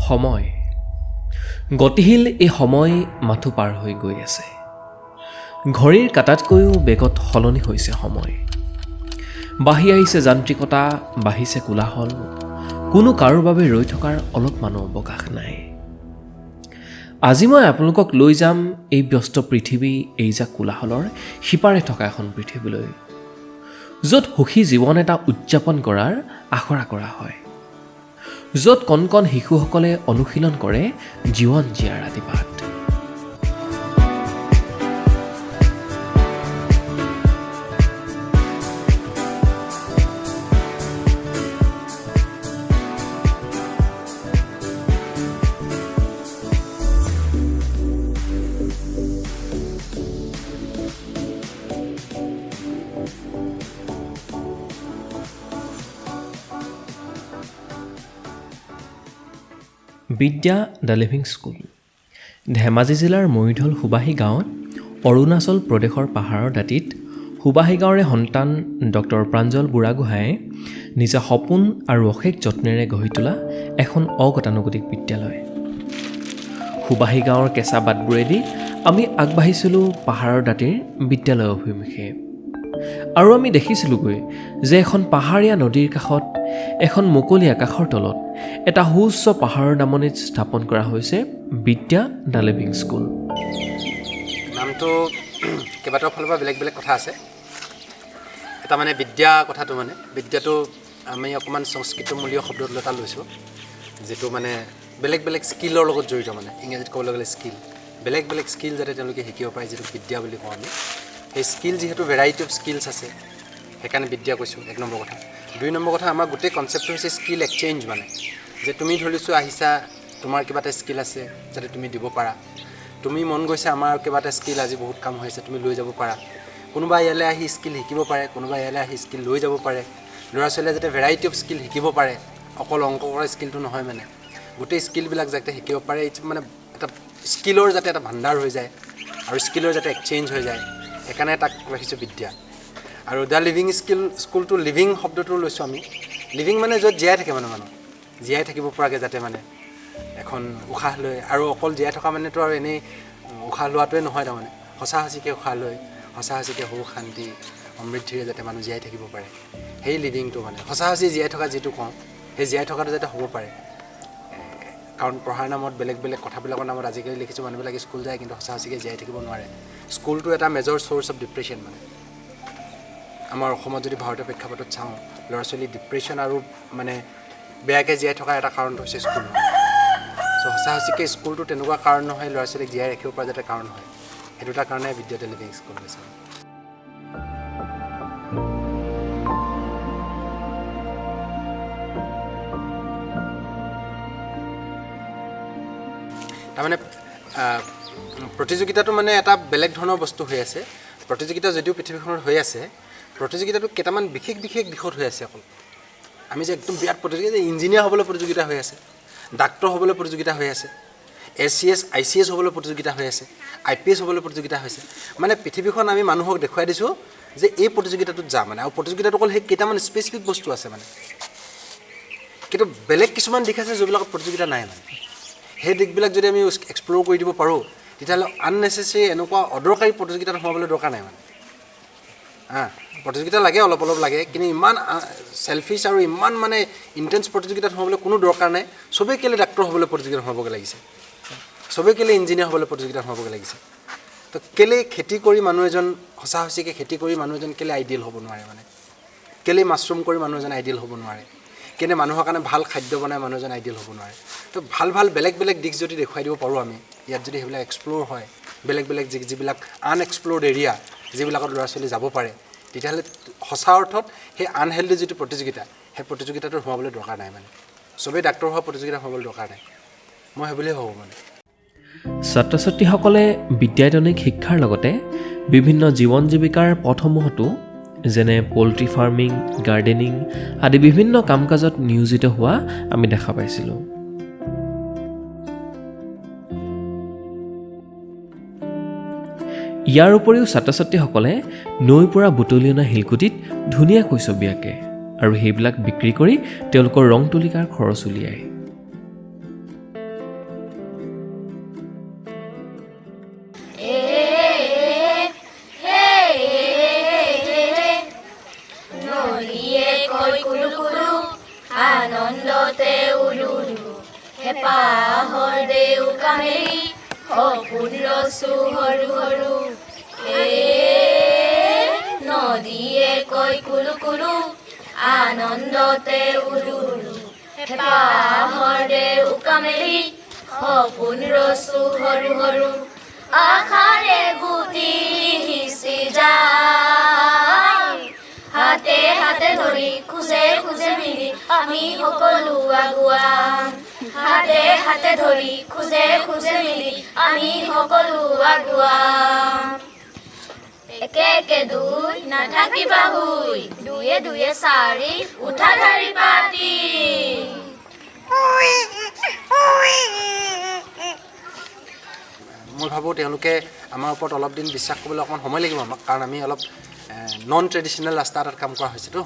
সময় গতিশীল, এই সময় মাথো পাৰ হৈ গৈ আছে। ঘড়ীৰ কাটাতকৈও বেগত সলনি হৈছে সময়। বাঢ়ি আহিছে যান্ত্ৰিকতা, বাঢ়িছে কোলাহল। কোনো কাৰো বাবে ৰৈ থকাৰ অলপমানো অৱকাশ নাই। আজি মই আপোনালোকক লৈ যাম এই ব্যস্ত পৃথিৱী, এই জাক কোলাহলৰ সিপাৰে থকা এখন পৃথিৱীলৈ, য'ত সুখী জীৱন এটা উদযাপন কৰাৰ আখৰা কৰা হয়, য'ত কণ কণ শিশুসকলে অনুশীলন কৰে জীৱন জীয়াৰ আদিপাঠ। বিদ্যা the living school Dhemaji জিলাৰ মৰিঢল সুবাহী গাঁৱত, অৰুণাচল প্ৰদেশৰ পাহাৰৰ দাঁতিত সুবাহী গাঁৱৰে সন্তান ডক্টৰ প্ৰাঞ্জল বুঢ়াগোহাঁয়ে নিজা সপোন আৰু অশেষ যত্নেৰে গঢ়ি তোলা এখন অগতানুগতিক বিদ্যালয়। সুবাহী গাঁৱৰ কেঁচা বাটবোৰেদি আমি আগবাঢ়িছিলোঁ পাহাৰৰ দাঁতিৰ বিদ্যালয় অভিমুখে আৰু আমি দেখিছিলোঁগৈ যে এখন পাহাৰীয়া নদীৰ কাষত, এখন মুকলি আকাশৰ তলত, এটা সুউচ্চ পাহাৰৰ নামনিত স্থাপন কৰা হৈছে বিদ্যা the living school. নামটো কেইবাটাও ফালৰ পৰা বেলেগ বেলেগ কথা আছে। এটা মানে বিদ্যা কথাটো, মানে বিদ্যাটো আমি অকণমান সংস্কৃতমূলীয় শব্দ এটা লৈছোঁ, যিটো মানে বেলেগ বেলেগ স্কিলৰ লগত জড়িত। মানে ইংৰাজীত ক'বলৈ গ'লে স্কিল, বেলেগ বেলেগ স্কিল যাতে তেওঁলোকে শিকিব পাৰে, যিটো বিদ্যা বুলি কওঁ আমি। সেই স্কিল যিহেতু ভেৰাইটি অফ স্কিলছ আছে, সেইকাৰণে বিদ্যা কৈছোঁ, এক নম্বৰ কথা। দুই নম্বৰ কথা, আমাৰ গোটেই কনচেপ্টটো হৈছে স্কিল এক্সচেঞ্জ। মানে যে তুমি ধৰিছোঁ আহিছা, তোমাৰ কিবা এটা স্কিল আছে যাতে তুমি দিব পাৰা। তুমি মন গৈছে, আমাৰ কিবা এটা স্কিল আজি বহুত কাম হৈ আছে, তুমি লৈ যাব পাৰা। কোনোবা ইয়ালৈ আহি স্কিল শিকিব পাৰে, কোনোবা ইয়ালৈ আহি স্কিল লৈ যাব পাৰে। ল'ৰা ছোৱালীয়ে যাতে ভেৰাইটি অফ স্কিল শিকিব পাৰে, অকল অংক কৰা স্কিলটো নহয়, মানে গোটেই স্কিলবিলাক যাতে শিকিব পাৰে। এইটো মানে এটা স্কিলৰ যাতে এটা ভাণ্ডাৰ হৈ যায় আৰু স্কিলৰ যাতে এক্সচেঞ্জ হৈ যায়, সেইকাৰণে তাক ৰাখিছোঁ বিদ্যা। আৰু the living skill স্কুলটো, লিভিং শব্দটো লৈছোঁ আমি। লিভিং মানে য'ত জীয়াই থাকে, মানে মানুহ জীয়াই থাকিব পৰাকৈ যাতে মানে এখন উশাহ লৈ। আৰু অকল জীয়াই থকা মানেতো আৰু এনেই উশাহ লোৱাটোৱে নহয়, তাৰমানে সঁচা সঁচিকৈ উশাহ লৈ সঁচা সঁচিকৈ সুখ, শান্তি, সমৃদ্ধিৰে যাতে মানুহ জীয়াই থাকিব পাৰে, সেই লিভিংটো, মানে সঁচা সঁচি জীয়াই থকা যিটো কওঁ, সেই জীয়াই থকাটো যাতে হ'ব পাৰে। কাৰণ পঢ়াৰ নামত, বেলেগ বেলেগ কথাবিলাকৰ নামত আজিকালি দেখিছোঁ মানুহবিলাকে স্কুল যায়, কিন্তু সঁচা সঁচিকৈ জীয়াই থাকিব নোৱাৰে। স্কুলটো এটা মেজৰ চ'ৰ্চ অফ ডিপ্ৰেশ্যন। মানে আমাৰ অসমত যদি ভাৰতীয় প্ৰেক্ষাপটত চাওঁ, ল'ৰা ছোৱালী ডিপ্ৰেশ্যন আৰু মানে বেয়াকৈ জীয়াই থকা এটা কাৰণটো হৈছে স্কুল। চ' সঁচা সঁচিকৈ স্কুলটো তেনেকুৱা কাৰণ নহয়, ল'ৰা ছোৱালীক জীয়াই ৰাখিব পৰা যাতে কাৰণ হয়, সেইটো এটা কাৰণে বিদ্যা the living school হৈছে। তাৰমানে প্ৰতিযোগিতাটো মানে এটা বেলেগ ধৰণৰ বস্তু হৈ আছে। প্ৰতিযোগিতা যদিও পৃথিৱীখনত হৈ আছে, প্ৰতিযোগিতাটো কেইটামান বিশেষ বিশেষ দিশত হৈ আছে। অকল আমি যে একদম বিৰাট প্ৰতিযোগিতা, ইঞ্জিনিয়াৰ হ'বলৈ প্ৰতিযোগিতা হৈ আছে, ডাক্তৰ হ'বলৈ প্ৰতিযোগিতা হৈ আছে, A C S, I C S হ'বলৈ প্ৰতিযোগিতা হৈ আছে, আই পি এছ হ'বলৈ প্ৰতিযোগিতা হৈছে। মানে পৃথিৱীখন আমি মানুহক দেখুৱাই দিছোঁ যে এই প্ৰতিযোগিতাটোত যা। মানে আৰু প্ৰতিযোগিতাটো অকল সেই কেইটামান স্পেচিফিক বস্তু আছে মানে, কিন্তু বেলেগ কিছুমান দিশ আছে যিবিলাকত প্ৰতিযোগিতা নাই। মানে সেই দিশবিলাক যদি আমি এক্সপ্ল'ৰ কৰি দিব পাৰোঁ, তেতিয়াহ'লে আননেচেচেৰী এনেকুৱা অদৰকাৰী প্ৰতিযোগিতাত সোমাবলৈ দৰকাৰ নাই। মানে হা, প্ৰতিযোগিতা লাগে, অলপ অলপ লাগে, কিন্তু ইমান চেলফিছ আৰু ইমান মানে ইণ্টেন্স প্ৰতিযোগিতাত সোমাবলৈ কোনো দৰকাৰ নাই। চবেই কেলৈ ডাক্তৰ হ'বলৈ প্ৰতিযোগিতাত সোমাবগৈ লাগিছে? চবেই কেলৈ ইঞ্জিনিয়াৰ হ'বলৈ প্ৰতিযোগিতাত সোমাবগৈ লাগিছে? তো কেলৈ খেতি কৰি মানুহ এজন, সঁচা সঁচিকৈ খেতি কৰি মানুহ এজন কেলৈ আইডিয়েল হ'ব নোৱাৰে? মানে কেলৈ মাছৰুম কৰি মানুহ এজন আইডিয়েল হ'ব নোৱাৰে? কেনে মানুহৰ কাৰণে ভাল খাদ্য বনাই মানুহ এজন আইডিয়েল হ'ব নোৱাৰে? তো ভাল ভাল বেলেগ বেলেগ দিশ যদি দেখুৱাই দিব পাৰোঁ আমি ইয়াত, যদি সেইবিলাক এক্সপ্ল'ৰ হয়, বেলেগ বেলেগ যিবিলাক আনএক্সপ্ল'ৰ্ড এৰিয়া, যিবিলাকত ল'ৰা ছোৱালী যাব পাৰে, তেতিয়াহ'লে সঁচা অৰ্থত সেই আনহেল্ডি যিটো প্ৰতিযোগিতা, সেই প্ৰতিযোগিতাটোত সোমাবলৈ দৰকাৰ নাই। মানে চবেই ডাক্তৰ হোৱা প্ৰতিযোগিতা সোমাবলৈ দৰকাৰ নাই, মই সেই বুলিয়ে ভাবোঁ মানে। ছাত্ৰ ছাত্ৰীসকলে বিদ্যায়তনিক শিক্ষাৰ লগতে বিভিন্ন জীৱন জীৱিকাৰ পথসমূহতো, যেনে পল্ট্ৰি ফাৰ্মিং, গাৰ্ডেনিং আদি বিভিন্ন কাম কাজত নিয়োজিত হোৱা আমি দেখা পাইছিলোঁ। ইয়াৰ উপৰিও ছাত্ৰ ছাত্ৰীসকলে নৈৰ পৰা বুটলি অনা শিলগুটিত ধুনীয়াকৈ ছবি আঁকে আৰু সেইবিলাক বিক্ৰী কৰি তেওঁলোকৰ ৰং তুলিকাৰ খৰচ উলিয়ায়। হেঁপাহৰ ডেউকা মেলি সপোন ৰচো সৰু সৰু। এ নদীয়ে কয় কুলু কুলু, আনন্দতে উৰু উৰু। হেঁপাহৰ ডেউকা মেলি সপোন ৰচো সৰু সৰু। আশাৰে গুটি সিঁচি যায়, হাতে হাতে ধৰি খোজে খোজে মিলি আমি সকলো আগুৱাম। হাতে হাতে ধৰি খোজে খোজে মিলি আমি সকলো আগুৱাম। একে একে দুই, নাথাকিবা শুই, দুয়ে দুয়ে চাৰি, উঠা ঢাৰি পাতি। মই ভাবোঁ তেওঁলোকে আমাৰ ওপৰত অলপ দিন বিশ্বাস কৰিবলৈ অকণমান সময় লাগিব আমাক, কাৰণ আমি অলপ নন ট্ৰেডিশ্যনেল ৰাস্তা এটাত কাম কৰা হৈছেতো।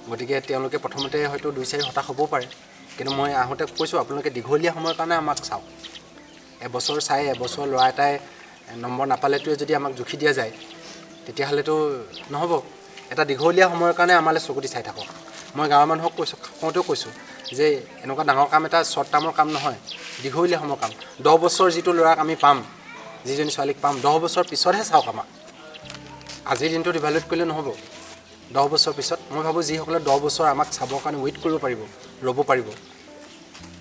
গতিকে তেওঁলোকে প্ৰথমতে হয়তো দুই চাৰি হতাশ হ'বও পাৰে, কিন্তু মই আহোঁতে কৈছোঁ, আপোনালোকে দীঘলীয়া সময়ৰ কাৰণে আমাক চাওক। এবছৰ চাই এবছৰ ল'ৰা এটাই নম্বৰ নাপালেটোৱে যদি আমাক জুখি দিয়া যায়, তেতিয়াহ'লেতো নহ'ব। এটা দীঘলীয়া সময়ৰ কাৰণে আমালৈ চকু দি চাই থাকক। মই গাঁৱৰ মানুহক কৈছোঁ, কওঁতেও কৈছোঁ যে এনেকুৱা ডাঙৰ কাম এটা শ্বৰ্ট টাৰ্মৰ কাম নহয়, দীঘলীয়া সময়ৰ কাম। 10 বছৰ যিটো ল'ৰাক আমি পাম, যিজনী ছোৱালীক পাম, 10 বছৰ পিছতহে চাওক আমাক। আজিৰ দিনটোত ইভালুৱেট কৰিলে নহ'ব। 10 বছৰ পিছত মই ভাবোঁ, যিসকলে 10 বছৰ আমাক চাবৰ কাৰণে ৱেইট কৰিব পাৰিব, ৰ'ব পাৰিব,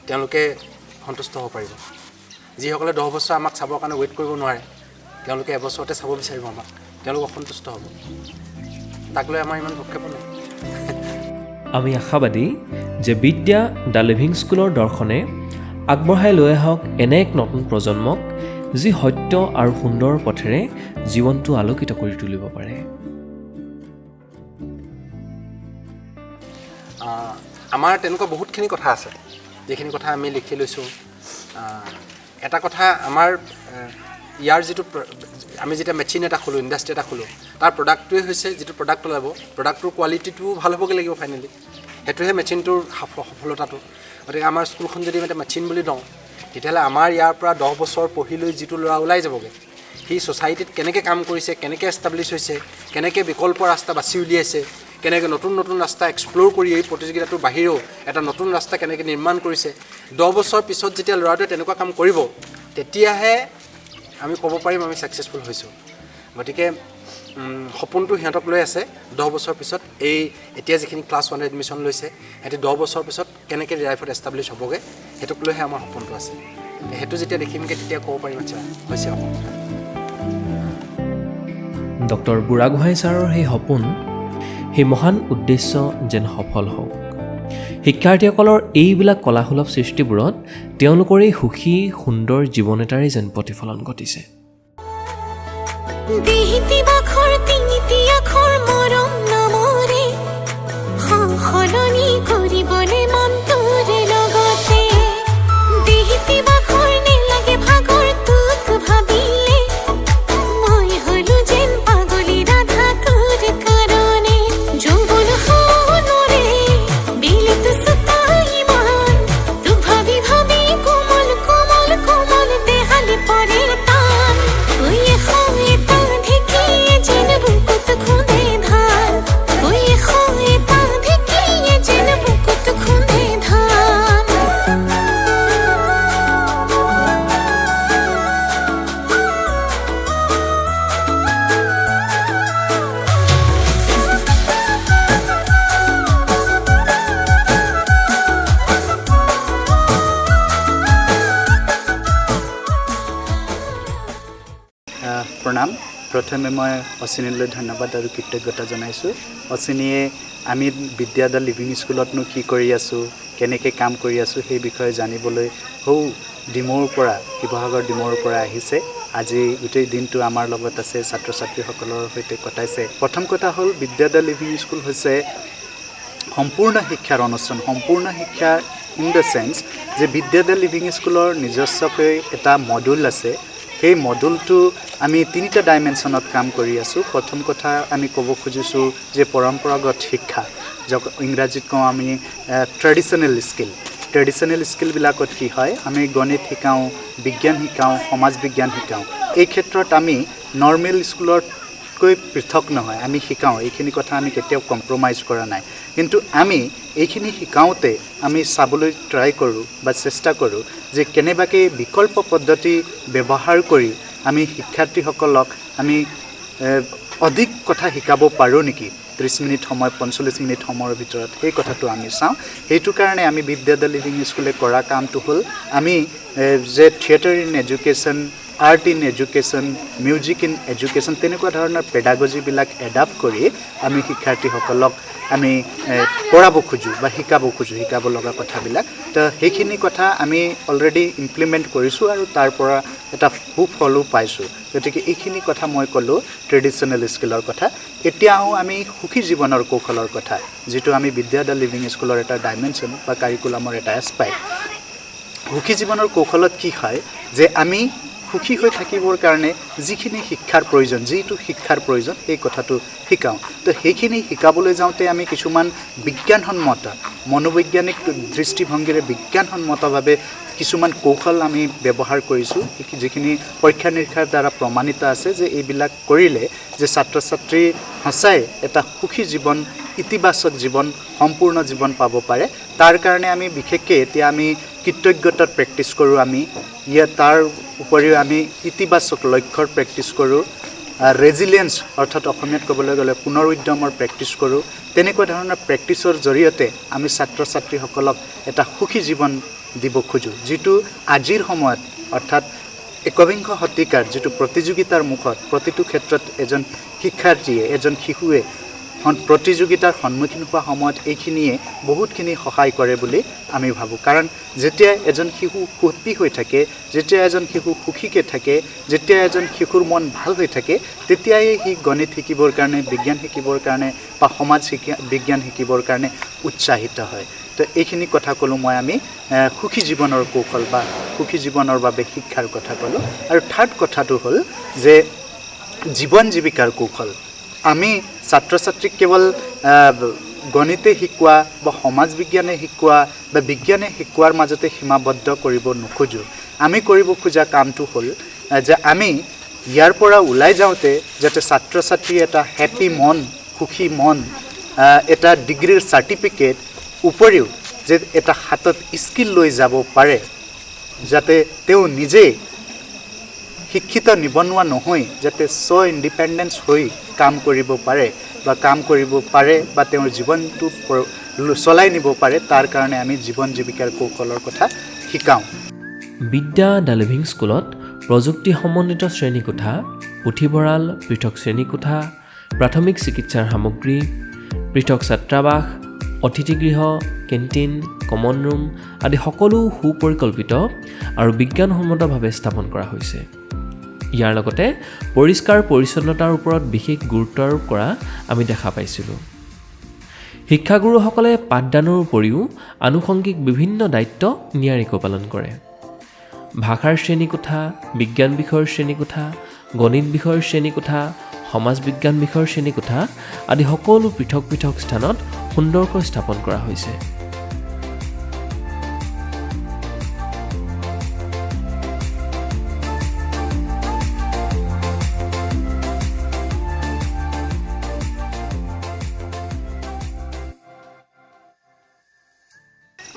তেওঁলোকে সন্তুষ্ট হ'ব পাৰিব। যিসকলে 10 বছৰ আমাক চাবৰ কাৰণে ৱেইট কৰিব নোৱাৰে, তেওঁলোকে এবছৰতে চাব বিচাৰিব আমাক, তেওঁলোক অসন্তুষ্ট হ'ব। তাক লৈ আমাৰ ইমান ভ্ৰূক্ষেপো নাই। আমি আশাবাদী যে বিদ্যা the living স্কুলৰ দৰ্শনে আগবঢ়াই লৈ আহক এনে এক নতুন প্ৰজন্মক, যি সত্য আৰু সুন্দৰ পথেৰে জীৱনটো আলোকিত কৰি তুলিব পাৰে। আমাৰ তেনেকুৱা বহুতখিনি কথা আছে, যিখিনি কথা আমি লিখি লৈছোঁ। এটা কথা, আমাৰ ইয়াৰ যিটো আমি যেতিয়া মেচিন এটা খোলোঁ, ইণ্ডাষ্ট্ৰি এটা খোলোঁ, তাৰ প্ৰডাক্টটোৱে হৈছে যিটো প্ৰডাক্ট ওলাব, প্ৰডাক্টটোৰ কোৱালিটিটোও ভাল হ'বগৈ লাগিব ফাইনেলি। সেইটোহে মেচিনটোৰ সফলতাটো। গতিকে আমাৰ স্কুলখন যদি আমি এটা মেচিন বুলি লওঁ, তেতিয়াহ'লে আমাৰ ইয়াৰ পৰা 10 বছৰ পঢ়ি লৈ যিটো ল'ৰা ওলাই যাবগৈ, সি ছ'চাইটিত কেনেকৈ কাম কৰিছে, কেনেকৈ এষ্টাব্লিছ হৈছে, কেনেকৈ বিকল্প ৰাস্তা বাছি উলিয়াইছে, কেনেকৈ নতুন নতুন ৰাস্তা এক্সপ্ল'ৰ কৰি এই প্ৰতিযোগিতাটোৰ বাহিৰেও এটা নতুন ৰাস্তা কেনেকৈ নিৰ্মাণ কৰিছে, 10 বছৰ পিছত যেতিয়া ল'ৰাটোৱে তেনেকুৱা কাম কৰিব, তেতিয়াহে আমি ক'ব পাৰিম আমি ছাকচেছফুল হৈছোঁ। গতিকে সপোনটো সিহঁতক লৈ আছে, 10 বছৰ পিছত এই এতিয়া যিখিনি ক্লাছ ওৱানত এডমিশ্যন লৈছে, সিহঁতি 10 বছৰ পিছত কেনেকৈ লাইফত এষ্টাব্লিছ হ'বগৈ, সেইটোক লৈহে আমাৰ সপোনটো আছে। সেইটো যেতিয়া দেখিমগৈ, তেতিয়া ক'ব পাৰিম, আচ্ছা, হৈছে সপোন। ডক্টৰ বুঢ়াগোহাঁই ছাৰৰ সেই সপোন, সেই মহান উদ্দেশ্য যেন সফল হওক। শিক্ষাৰ্থীসকলৰ এইবিলাক কলাসুলভ সৃষ্টিবোৰত তেওঁলোকৰ এই সুখী সুন্দৰ জীৱন এটাৰে যেন প্ৰতিফলন ঘটিছে। দিহিতি বাখৰ তিনিটি আখৰ মৰম নামৰে সলনি কৰিবনে মনটোৰে লগতে। দিহিতি বাখৰ নেলাগে ভাগৰ তোক ভাবিলে, মই হলো যেন পাগলী ৰাধা তোৰ কাৰণে। যৌৱন সোণৰে বেলিটো চোকা ইমান, তোক ভাবি ভাবি কোমল কোমল কোমল দেহালি পৰে টান। ঐ এশ এটা ঢেঁকীয়ে যেন বুকুত খুন্দে ধান, ঐ এশ এটা ঢেঁকীয়ে যেন বুকুত খুন্দে ধান। প্ৰণাম। প্ৰথমে মই অচিনীলৈ ধন্যবাদ আৰু কৃতজ্ঞতা জনাইছোঁ। অচিনীয়ে আমি বিদ্যা the living স্কুলতনো কি কৰি আছোঁ, কেনেকৈ কাম কৰি আছোঁ, সেই বিষয়ে জানিবলৈ সৌ ডিমৌৰ পৰা, শিৱসাগৰ ডিমৌৰ পৰা আহিছে। আজি গোটেই দিনটো আমাৰ লগত আছে, ছাত্ৰ ছাত্ৰীসকলৰ সৈতে কটাইছে। প্ৰথম কথা হ'ল, বিদ্যা the living school হৈছে সম্পূৰ্ণ শিক্ষাৰ অনুষ্ঠান। সম্পূৰ্ণ শিক্ষা ইন the sense যে বিদ্যা the living স্কুলৰ নিজস্বকৈ এটা মডুল আছে। সেই মডুলটো আমি তিনিটা ডাইমেনশ্যনত কাম কৰি আছোঁ। প্ৰথম কথা আমি ক'ব খুজিছোঁ যে পৰম্পৰাগত শিক্ষা, যাক ইংৰাজীত কওঁ আমি ট্ৰেডিশ্যনেল স্কিল। ট্ৰেডিশ্যনেল স্কিলবিলাকত কি হয়, আমি গণিত শিকাওঁ, বিজ্ঞান শিকাওঁ, সমাজ বিজ্ঞান শিকাওঁ। এই ক্ষেত্ৰত আমি নৰ্মেল স্কুলত তাতকৈ পৃথক নহয়, আমি শিকাওঁ। এইখিনি কথা আমি কেতিয়াও কম্প্ৰমাইজ কৰা নাই, কিন্তু আমি এইখিনি শিকাওঁতে আমি চাবলৈ ট্ৰাই কৰোঁ বা চেষ্টা কৰোঁ যে কেনেবাকৈ বিকল্প পদ্ধতি ব্যৱহাৰ কৰি আমি শিক্ষাৰ্থীসকলক আমি অধিক কথা শিকাব পাৰোঁ নেকি 30 মিনিট সময়, 45 মিনিট সময়ৰ ভিতৰত, সেই কথাটো আমি চাওঁ। সেইটো কাৰণে আমি বিদ্যা the living স্কুলে কৰা কামটো হ'ল আমি যে theatre in education, art in education, music in education, তেনেকুৱা ধৰণৰ পেডাগজিবিলাক এডাপ্ট কৰি আমি শিক্ষাৰ্থীসকলক আমি পঢ়াব খোজোঁ বা শিকাব খোজোঁ, শিকাব লগা কথাবিলাক। তো সেইখিনি কথা আমি অলৰেডি ইমপ্লিমেণ্ট কৰিছোঁ আৰু তাৰ পৰা এটা সুফলো পাইছোঁ। গতিকে এইখিনি কথা মই ক'লোঁ ট্ৰেডিশ্যনেল স্কিলৰ কথা। এতিয়া আহোঁ আমি সুখী জীৱনৰ কৌশলৰ কথা, যিটো আমি বিদ্যা the living স্কুলৰ এটা ডাইমেনশ্যন বা কাৰিকুলামৰ এটা এছপেক্ট। সুখী জীৱনৰ কৌশলত কি হয় যে আমি সুখী হৈ থাকিবৰ কাৰণে যিখিনি শিক্ষাৰ প্ৰয়োজন, যিটো শিক্ষাৰ প্ৰয়োজন সেই কথাটো শিকাওঁ। তো সেইখিনি শিকাবলৈ যাওঁতে আমি কিছুমান বিজ্ঞানসন্মত, মনোবৈজ্ঞানিক দৃষ্টিভংগীৰে বিজ্ঞানসন্মতভাৱে কিছুমান কৌশল আমি ব্যৱহাৰ কৰিছোঁ, যিখিনি পৰীক্ষা নিৰীক্ষাৰ দ্বাৰা প্ৰমাণিত আছে যে এইবিলাক কৰিলে যে ছাত্ৰ ছাত্ৰী সঁচাই এটা সুখী জীৱন, ইতিবাচক জীৱন, সম্পূৰ্ণ জীৱন পাব পাৰে। তাৰ কাৰণে আমি বিশেষকৈ এতিয়া আমি কৃতজ্ঞতাৰ প্ৰেক্টিছ কৰোঁ, আমি ইয়াৰ তাৰ উপৰিও আমি ইতিবাচক লক্ষ্যৰ প্ৰেক্টিছ কৰোঁ, ৰেজিলিয়েঞ্চ অৰ্থাৎ অসমীয়াত ক'বলৈ গ'লে পুনৰ উদ্যমৰ প্ৰেক্টিছ কৰোঁ। তেনেকুৱা ধৰণৰ প্ৰেক্টিছৰ জৰিয়তে আমি ছাত্ৰ ছাত্ৰীসকলক এটা সুখী জীৱন দিব খোজোঁ, যিটো আজিৰ সময়ত অৰ্থাৎ একবিংশ শতিকাৰ যিটো প্ৰতিযোগিতাৰ মুখত প্ৰতিটো ক্ষেত্ৰত এজন শিক্ষাৰ্থীয়ে, এজন শিশুৱে প্ৰতিযোগিতাৰ সন্মুখীন হোৱা সময়ত এইখিনিয়ে বহুতখিনি সহায় কৰে বুলি আমি ভাবোঁ। কাৰণ যেতিয়া এজন শিশু সুখী হৈ থাকে, যেতিয়া এজন শিশু সুখীকৈ থাকে, যেতিয়া এজন শিশুৰ মন ভাল হৈ থাকে, তেতিয়াই সি গণিত শিকিবৰ কাৰণে, বিজ্ঞান শিকিবৰ কাৰণে বা সমাজ বিজ্ঞান শিকিবৰ কাৰণে উৎসাহিত হয়। তো এইখিনি কথা ক'লোঁ মই, আমি সুখী জীৱনৰ কৌশল বা সুখী জীৱনৰ বাবে শিক্ষাৰ কথা ক'লোঁ। আৰু থাৰ্ড কথাটো হ'ল যে জীৱন জীৱিকাৰ কৌশল। আমি ছাত্ৰ ছাত্ৰীক কেৱল গণিতে শিকোৱা বা সমাজ বিজ্ঞানে শিকোৱা বা বিজ্ঞানে শিকোৱাৰ মাজতে সীমাবদ্ধ কৰিব নোখোজোঁ। আমি কৰিব খোজা কামটো হ'ল যে আমি ইয়াৰ পৰা ওলাই যাওঁতে যাতে ছাত্ৰ ছাত্ৰীয়ে এটা হেপী মন, সুখী মন, এটা ডিগ্ৰীৰ চাৰ্টিফিকেট উপৰিও যে এটা হাতত স্কিল লৈ যাব পাৰে, যাতে তেওঁ নিজেই শিক্ষিত নিবনুৱা নহয়, যাতে স্ব ইণ্ডিপেণ্ডেঞ্চ হৈ কাম কৰিব পাৰে বা কাম কৰিব পাৰে বা তেওঁৰ জীৱনটো চলাই নিব পাৰে, তাৰ কাৰণে আমি জীৱন জীৱিকাৰ কৌশলৰ কথা শিকাওঁ। বিদ্যা the living স্কুলত প্ৰযুক্তি সমন্বিত শ্ৰেণীকোঠা, পুথিভঁৰাল, পৃথক শ্ৰেণীকোঠা, প্ৰাথমিক চিকিৎসাৰ সামগ্ৰী, পৃথক ছাত্ৰাবাস, অতিথিগৃহ, কেণ্টিন, কমন ৰুম আদি সকলো সুপৰিকল্পিত আৰু বিজ্ঞানসন্মতভাৱে স্থাপন কৰা হৈছে। ইয়াৰ লগতে পৰিষ্কাৰ পৰিচ্ছন্নতাৰ ওপৰত বিশেষ গুৰুত্ব আৰোপ কৰা আমি দেখা পাইছিলোঁ। শিক্ষাগুৰুসকলে পাঠদানৰ উপৰিও আনুষংগিক বিভিন্ন দায়িত্ব নিয়াৰিকৈ পালন কৰে। ভাষাৰ শ্ৰেণীকোঠা, বিজ্ঞান বিষয়ৰ শ্ৰেণীকোঠা, গণিত বিষয়ৰ শ্ৰেণীকোঠা, সমাজ বিজ্ঞান বিষয়ৰ শ্ৰেণীকোঠা আদি সকলো পৃথক পৃথক স্থানত সুন্দৰকৈ স্থাপন কৰা হৈছে।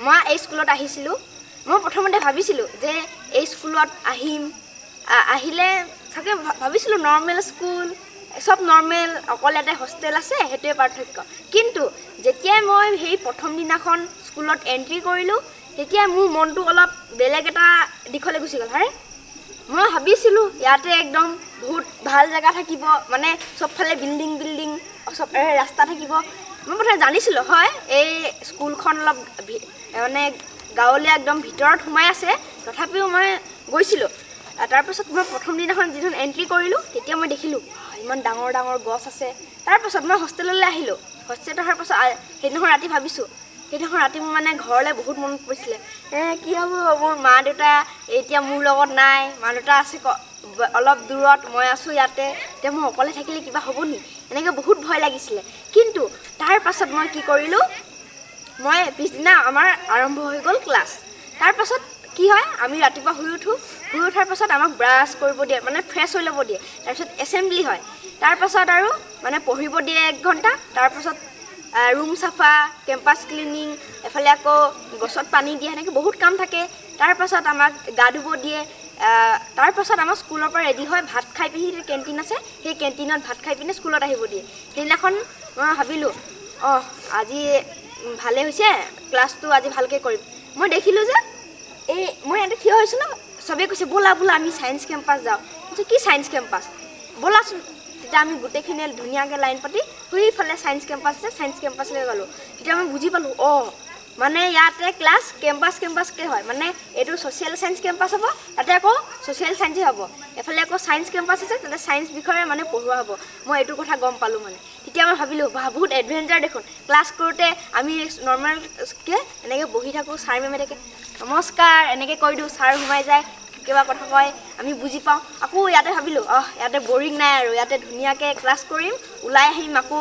মই এই স্কুলত আহিছিলোঁ। মই প্ৰথমতে ভাবিছিলোঁ যে এই স্কুলত আহিম, আহিলে চাগে ভাবিছিলোঁ নৰ্মেল স্কুল, চব নৰ্মেল, অকল এটা হোষ্টেল আছে, সেইটোৱে পাৰ্থক্য। কিন্তু যেতিয়াই মই সেই প্ৰথম দিনাখন স্কুলত এণ্ট্ৰি কৰিলোঁ, তেতিয়া মোৰ মনটো অলপ বেলেগ এটা দিশলৈ গুচি গ'ল। আৰে মই ভাবিছিলোঁ ইয়াতে একদম বহুত ভাল জেগা থাকিব, মানে চবফালে বিল্ডিং বিল্ডিং, চব ৰাস্তা থাকিব। মই প্ৰথমে জানিছিলোঁ হয় এই স্কুলখন অলপ মানে গাঁৱলীয়া একদম ভিতৰত সোমাই আছে, তথাপিও মই গৈছিলোঁ। তাৰপাছত মই প্ৰথম দিনাখন যিদিনাখন এণ্ট্ৰি কৰিলোঁ, তেতিয়া মই দেখিলোঁ ইমান ডাঙৰ ডাঙৰ গছ আছে। তাৰপাছত মই হোষ্টেললৈ আহিলোঁ। হোষ্টেলত অহাৰ পাছত সেইদিনাখন ৰাতি ভাবিছোঁ, সেইদিনাখন ৰাতি মোৰ মানে ঘৰলৈ বহুত মনত পৰিছিলে, কি হ'ব মোৰ মা দেউতা এতিয়া মোৰ লগত নাই, মা দেউতা আছে অলপ দূৰত, মই আছোঁ ইয়াতে, এতিয়া মই অকলে থাকিলে কিবা হ'ব নি, এনেকৈ বহুত ভয় লাগিছিলে। কিন্তু তাৰ পাছত মই কি কৰিলোঁ, মই পিছদিনা আমাৰ আৰম্ভ হৈ গ'ল ক্লাছ। তাৰপাছত কি হয়, আমি ৰাতিপুৱা শুই উঠোঁ, শুই উঠাৰ পাছত আমাক ব্ৰাছ কৰিব দিয়ে, মানে ফ্ৰেছ হৈ ল'ব দিয়ে। তাৰপিছত এছেম্বলি হয়, তাৰপাছত আৰু মানে পঢ়িব দিয়ে 1 ঘণ্টা। তাৰপাছত ৰুম চাফা, কেম্পাছ ক্লিনিং, এফালে আকৌ গছত পানী দিয়া, সেনেকৈ বহুত কাম থাকে। তাৰপাছত আমাক গা ধুব দিয়ে। তাৰপাছত আমাক স্কুলৰ পৰা ৰেডি হৈ ভাত খাই পিনি, কেণ্টিন আছে, সেই কেণ্টিনত ভাত খাই পিনে স্কুলত আহিব দিয়ে। সেইদিনাখন মই ভাবিলোঁ, অঁ, আজি ভালেই হৈছে, ক্লাছটো আজি ভালকৈ কৰিম। মই দেখিলোঁ যে এই মই ইয়াতে থিয় হৈছোঁ ন, চবেই কৈছে, "ব'লা ব'লা, আমি ছায়েন্স কেম্পাছ যাওঁ।" কৈছোঁ, "কি ছায়েন্স কেম্পাছ?" "ব'লাচোন।" তেতিয়া আমি গোটেইখিনিয়ে ধুনীয়াকৈ লাইন পাতি সেইফালে ছায়েন্স কেম্পাছ আছে, ছায়েন্স কেম্পাছলৈ গ'লোঁ। তেতিয়া মই বুজি পালোঁ, অঁ, মানে ইয়াতে ক্লাছ কেম্পাছ কেম্পাছকৈ হয়। মানে এইটো ছ'চিয়েল ছায়েন্স কেম্পাছ হ'ব, তাতে আকৌ ছ'চিয়েল ছায়েন্সেই হ'ব। এফালে আকৌ ছায়েন্স কেম্পাছ আছে, তাতে ছায়েন্স বিষয়ে মানে পঢ়োৱা হ'ব। মই এইটো কথা গম পালোঁ। মানে তেতিয়া মই ভাবিলোঁ, বাহ, বহুত এডভেঞ্চাৰ দেখোন। ক্লাছ কৰোঁতে আমি নৰ্মেলকৈ এনেকৈ বহি থাকোঁ, ছাৰ মেমে থাকে, "নমস্কাৰ" এনেকৈ কৈ দিওঁ, ছাৰ সোমাই যায়, কিবা কথা কয়, আমি বুজি পাওঁ। আকৌ ইয়াতে ভাবিলোঁ, অহ, ইয়াতে বৰিং নাই আৰু, ইয়াতে ধুনীয়াকৈ ক্লাছ কৰিম, ওলাই আহিম, আকৌ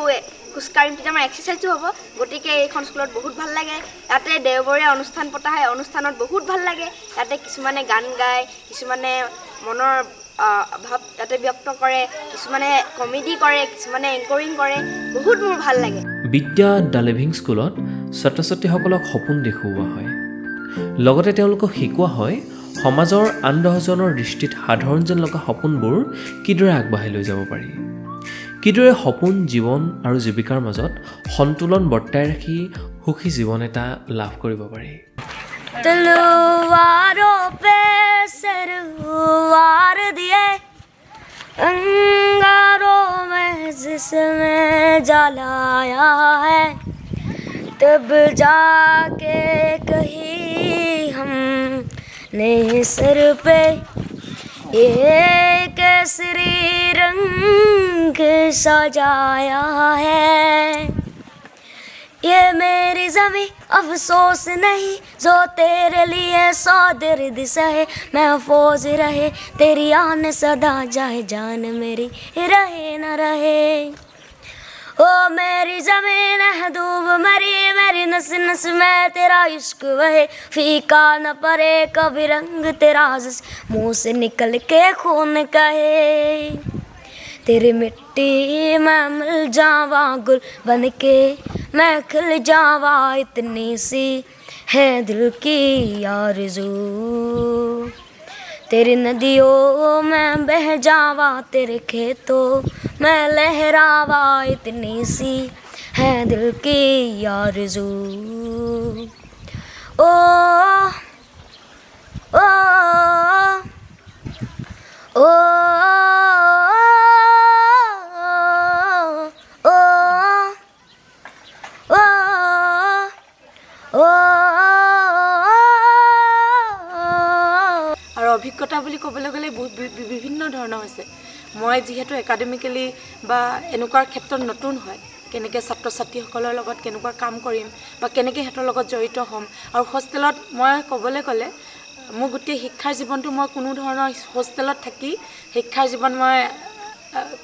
খোজকাঢ়িম, তেতিয়া আমাৰ এক্সাৰচাইজো হ'ব। গতিকে এইখন স্কুলত বহুত ভাল লাগে। ইয়াতে দেওবৰীয়া অনুষ্ঠান পতা হয়, অনুষ্ঠানত বহুত ভাল লাগে। ইয়াতে কিছুমানে গান গায়, কিছুমানে মনৰ ভাৱ ইয়াতে ব্যক্ত কৰে, কিছুমানে কমেডি কৰে, কিছুমানে এংকৰিং কৰে। বহুত মোৰ ভাল লাগে। বিদ্যা the living স্কুলত ছাত্ৰ ছাত্ৰীসকলক সপোন দেখুওৱা হয়, লগতে তেওঁলোকক শিকোৱা হয় সমাজৰ আন 10জনৰ দৃষ্টিত সাধাৰণ যেন লগা সপোনবোৰ কিদৰে আগবাঢ়াই লৈ যাব পাৰি, কিদৰে সপোন, জীৱন আৰু জীৱিকাৰ মাজত সন্তুলন বৰ্তাই ৰাখি সুখী জীৱন এটা লাভ কৰিব পাৰি। तलवारों पे सर वार दिए, अंगारों में जिसने जलाया है, तब जाके कहीं हमने सर पे ये केसरी रंग सजाया है। ये मेरी ज़मीं, अफसोस नहीं, जो तेरे लिए सौ दर्द सहे, महफूज रहे तेरी आन सदा, जाए जान मेरी रहे न रहे। ओ मेरी ज़मीन है डूब मरी, मेरी नस नस में तेरा इश्क बहे, फीका न पड़े कभी रंग तेरा, जिस मुंह से निकल के खून कहे। तेरी मिट्टी में मिल जावा, गुल बन के मैं खिल जावा, इतनी सी है दिल की आरज़ू। तेरी नदियों में बह जावा, तेरे खेतों में लहरावा, इतनी सी है दिल की आरज़ू। ओ ओ ओ ओ ओ ओ। আৰু অভিজ্ঞতা বুলি ক'বলৈ গ'লে বহুত বিভিন্ন ধৰণৰ হৈছে। মই যিহেতু একাডেমিকেলি বা এনেকুৱা ক্ষেত্ৰত নতুন হয়, কেনেকৈ ছাত্ৰ ছাত্ৰীসকলৰ লগত কেনেকুৱা কাম কৰিম বা কেনেকৈ সিহঁতৰ লগত জড়িত হ'ম। আৰু হোষ্টেলত মই ক'বলৈ গ'লে মোৰ গোটেই শিক্ষাৰ জীৱনটো মই কোনো ধৰণৰ হোষ্টেলত থাকি শিক্ষাৰ জীৱন মই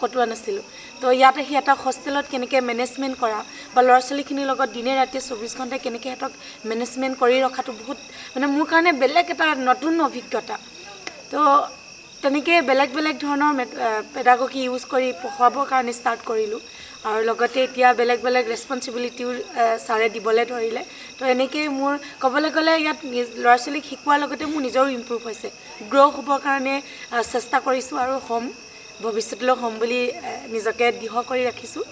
কটোৱা নাছিলোঁ। তো ইয়াত আহি এটা হোষ্টেলত কেনেকৈ মেনেজমেণ্ট কৰা বা ল'ৰা ছোৱালীখিনিৰ লগত দিনে ৰাতিয়ে 24 ঘণ্টাই কেনেকৈ সিহঁতক মেনেজমেণ্ট কৰি ৰখাটো বহুত মানে মোৰ কাৰণে বেলেগ এটা নতুন অভিজ্ঞতা। তো তেনেকৈ বেলেগ বেলেগ ধৰণৰ পেডাগজি ইউজ কৰি পঢ়ুৱাবৰ কাৰণে ষ্টাৰ্ট কৰিলোঁ আৰু লগতে এতিয়া বেলেগ বেলেগ ৰেচপনচিবিলিটিও ছাৰে দিবলৈ ধৰিলে। তো এনেকৈয়ে মোৰ ক'বলৈ গ'লে ইয়াত ল'ৰা ছোৱালীক শিকোৱাৰ লগতে মোৰ নিজৰো ইম্প্ৰুভ হৈছে। গ্ৰ' হ'বৰ কাৰণে চেষ্টা কৰিছোঁ আৰু হ'ম, ভৱিষ্যতলৈ হ'ম বুলি নিজকে দৃঢ় কৰি ৰাখিছোঁ।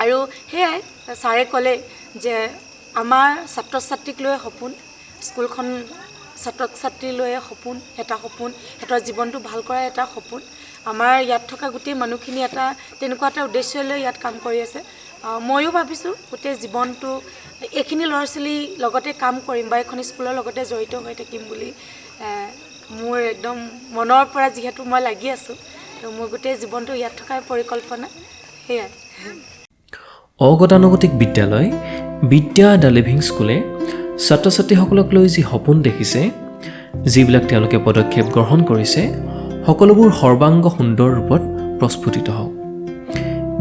আৰু সেয়াই ছাৰে ক'লে যে আমাৰ ছাত্ৰ ছাত্ৰীক লৈ সপোন, স্কুলখন ছাত্ৰ ছাত্ৰী লৈয়ে সপোন, এটা সপোন, সিহঁতৰ জীৱনটো ভাল কৰা এটা সপোন। আমাৰ ইয়াত থকা গোটেই মানুহখিনি এটা তেনেকুৱা এটা উদ্দেশ্য লৈ ইয়াত কাম কৰি আছে। ময়ো ভাবিছোঁ গোটেই জীৱনটো এইখিনি ল'ৰা ছোৱালীৰ লগতে কাম কৰিম বা এইখন স্কুলৰ লগতে জড়িত হৈ থাকিম বুলি। মোৰ একদম মনৰ পৰা যিহেতু মই লাগি আছোঁ, তো মোৰ গোটেই জীৱনটো ইয়াত থকাৰ পৰিকল্পনা, সেয়াই। অগতানুগতিক বিদ্যালয় বিদ্যা the living স্কুলে ছাত্ৰ ছাত্ৰীসকলক লৈ যি সপোন দেখিছে, যিবিলাক তেওঁলোকে পদক্ষেপ গ্ৰহণ কৰিছে, সকলোবোৰ সৰ্বাংগ সুন্দৰ ৰূপত প্ৰস্ফুটিত হওক।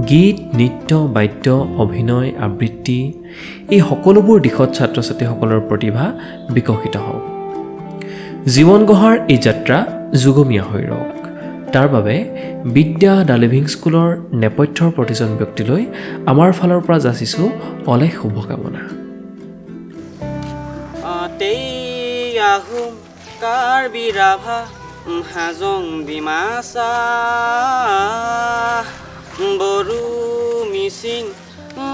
গীত, নৃত্য, বাদ্য, অভিনয়, আবৃত্তি, এই সকলোবোৰ দিশত ছাত্ৰ ছাত্ৰীসকলৰ প্ৰতিভা বিকশিত হওক। জীৱন গঢ়াৰ এই যাত্ৰা যুগমীয়া হৈ ৰওক, তাৰ বাবে বিদ্যা the living স্কুলৰ নেপথ্যৰ প্ৰতিজন ব্যক্তিলৈ আমাৰ ফালৰ পৰা যাচিছোঁ অলেখ শুভকামনা। তেই আহোম, কাৰ্বি, ৰাভা, হাজং, ডিমাচা, বড়ো, মিচিং,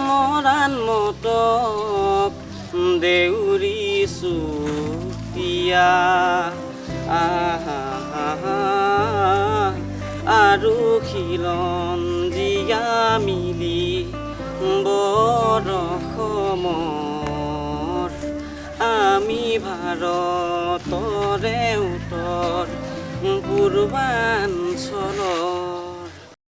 মৰাণ, মটক, দেউৰী, চুতীয়া আহা আৰু খিলঞ্জীয়া মিলি বৰ অসমৰ। আমি ভাৰতৰে উত্তৰ পূৰ্বাঞ্চলৰ।